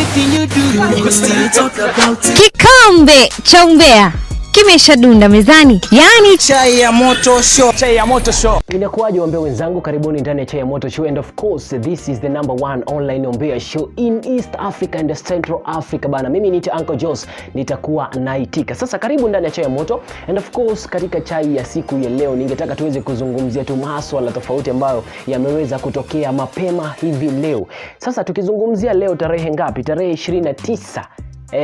Anything you do, we go still talk about it. Kikombe cha umbea kimeshadunda mezani, yaani Chai ya Moto Show. Chai ya Moto Show. Inakuwaje wambea wenzangu, karibuni ndani ya Chai ya Moto Show, and of course this is the number one online umbea show in East Africa and Central Africa bana. Mimi niite Uncle Jos, nitakuwa naitika. Sasa karibu ndani ya Chai ya Moto, and of course katika chai ya siku ya leo ningetaka tuweze kuzungumzia tu maswala tofauti ambayo yameweza kutokea mapema hivi leo. Sasa tukizungumzia leo tarehe ngapi? Tarehe 29,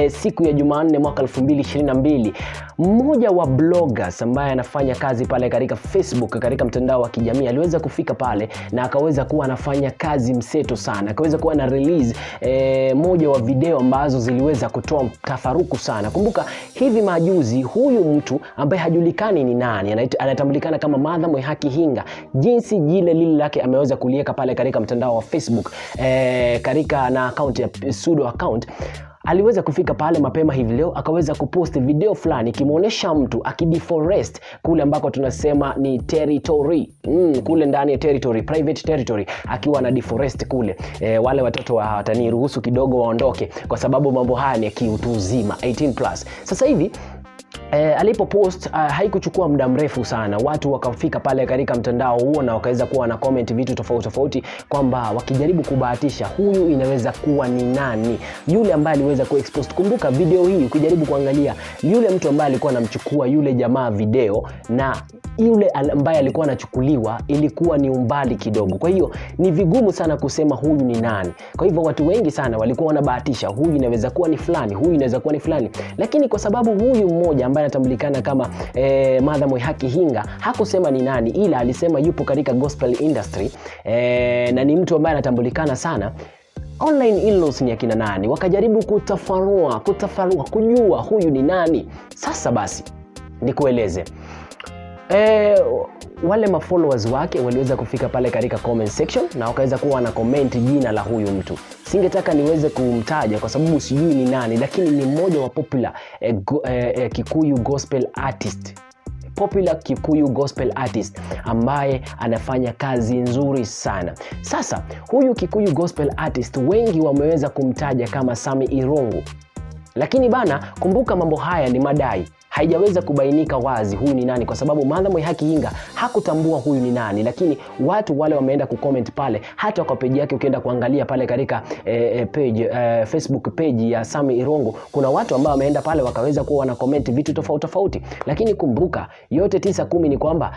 siku ya Jumanne, mwaka 2022, mmoja wa bloggers ambaye anafanya kazi pale katika Facebook, katika mtandao wa kijamii, aliweza kufika pale na akaweza kuwa anafanya kazi mseto sana, akaweza kuwa na release moja wa video ambazo ziliweza kutoa tafaruku sana. Kumbuka hivi majuzi huyu mtu ambaye hajulikani ni nani, anatambulikana kama Martha Mwihaki Hinga, jinsi jile lile lake ameweza kuliweka pale katika mtandao wa Facebook, katika na account ya pseudo account, aliweza kufika pale mapema hivi leo akaweza kupost video fulani ikimwonyesha mtu akideforest kule ambako tunasema ni territory, kule ndani ya territory, private territory, akiwa na deforest kule. Wale watoto wa wataniruhusu kidogo waondoke kwa sababu mambo haya ni ya kiutu uzima, 18 plus. Sasa hivi alipopost haikuchukua muda mrefu sana, watu wakafika pale katika mtandao huo na wakaweza kuwa na comment vitu tofauti tofauti, kwamba wakijaribu kubahatisha huyu inaweza kuwa ni nani yule ambaye aliweza kuexpose. Kumbuka video hii, ukijaribu kuangalia yule mtu ambaye alikuwa anamchukua yule jamaa video na yule ambaye alikuwa anachukuliwa ilikuwa ni umbali kidogo, kwa hiyo ni vigumu sana kusema huyu ni nani. Kwa hivyo watu wengi sana walikuwa wanabahatisha huyu inaweza kuwa ni fulani, huyu inaweza kuwa ni fulani, lakini kwa sababu huyu mmoja ambaye anatambulikana kama Martha Mwihaki Hinga hakusema ni nani, ila alisema yupo katika gospel industry, na ni mtu ambaye anatambulikana sana. Online in-laws ni akina nani? Wakajaribu kutafarua kujua huyu ni nani. Sasa basi nikueleze, wale mafollowers wake waliweza kufika pale katika comment section na wakaweza kuwa wana comment jina la huyu mtu. Singetaka niweze kumtaja kwa sababu sijui ni nani, lakini ni mmoja wa popular Kikuyu gospel artist, popular Kikuyu gospel artist ambaye anafanya kazi nzuri sana. Sasa huyu Kikuyu gospel artist wengi wameweza kumtaja kama Sammy Irungu. Lakini bana, kumbuka mambo haya ni madai, haijaweza kubainika wazi huyu ni nani, kwa sababu Martha Mwihaki Hinga hakutambua huyu ni nani, lakini watu wale wameenda kucomment pale, hata kwa page yake ukienda kuangalia pale katika page, Facebook page ya Sammy Irungu, kuna watu ambao wameenda pale wakaweza kuwa wana comment vitu tofauti tofauti, lakini kumbuka yote 9 10 ni kwamba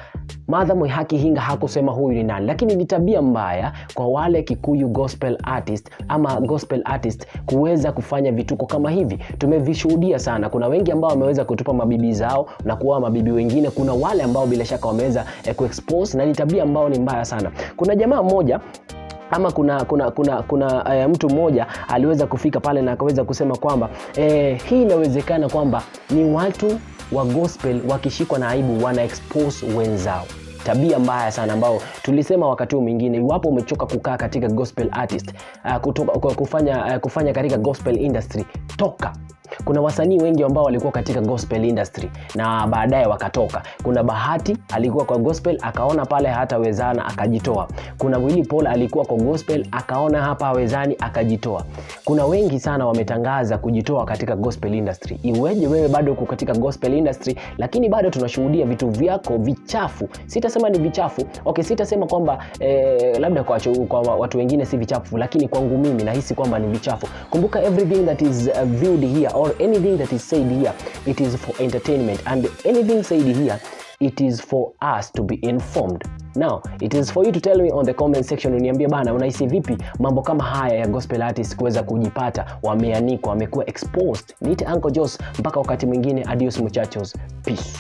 Martha Mwihaki Hinga hakusema huyu ni nani, lakini ni tabia mbaya kwa wale Kikuyu gospel artist ama gospel artist kuweza kufanya vituko kama hivi. Tumevishuhudia sana. Kuna wengi ambao wameweza kutupa mabibi zao na kuoa mabibi wengine. Kuna wale ambao bila shaka wameweza kuexpose na ni tabia ambao ni mbaya sana. Kuna jamaa mmoja ama kuna mtu mmoja aliweza kufika pale na akaweza kusema kwamba hii inawezekana kwamba ni watu wa gospel wakishikwa na aibu wana expose wenzao. Tabia mbaya sana ambao tulisema wakati huu mwingine, iwapo umechoka kukaa katika gospel artist, kutoka, kufanya katika gospel industry, toka. Kuna wasanii wengi ambao walikuwa katika gospel industry na baadaye wakatoka. Kuna Bahati alikuwa kwa gospel akaona pale hatawezana akajitoa. Kuna Willy Paul alikuwa kwa gospel akaona hapa hawezani akajitoa. Kuna wengi sana wametangaza kujitoa katika gospel industry. Iweje wewe bado uko katika gospel industry lakini bado tunashuhudia vitu vyako vichafu? Sitasema ni vichafu. Okay, sitasema kwamba labda kwa watu wengine si vichafu, lakini kwangu mimi nahisi kwamba ni vichafu. Kumbuka everything that is viewed here or anything that is said here, it is for entertainment, and anything said here, it is for us to be informed. Now it is for you to tell me on the comment section, uniambie bana, unahisi vipi mambo kama haya ya gospel artist kuweza kujipata wameanikwa, wamekuwa exposed. Niite Uncle Jos, mpaka wakati mwingine, adios muchachos, peace.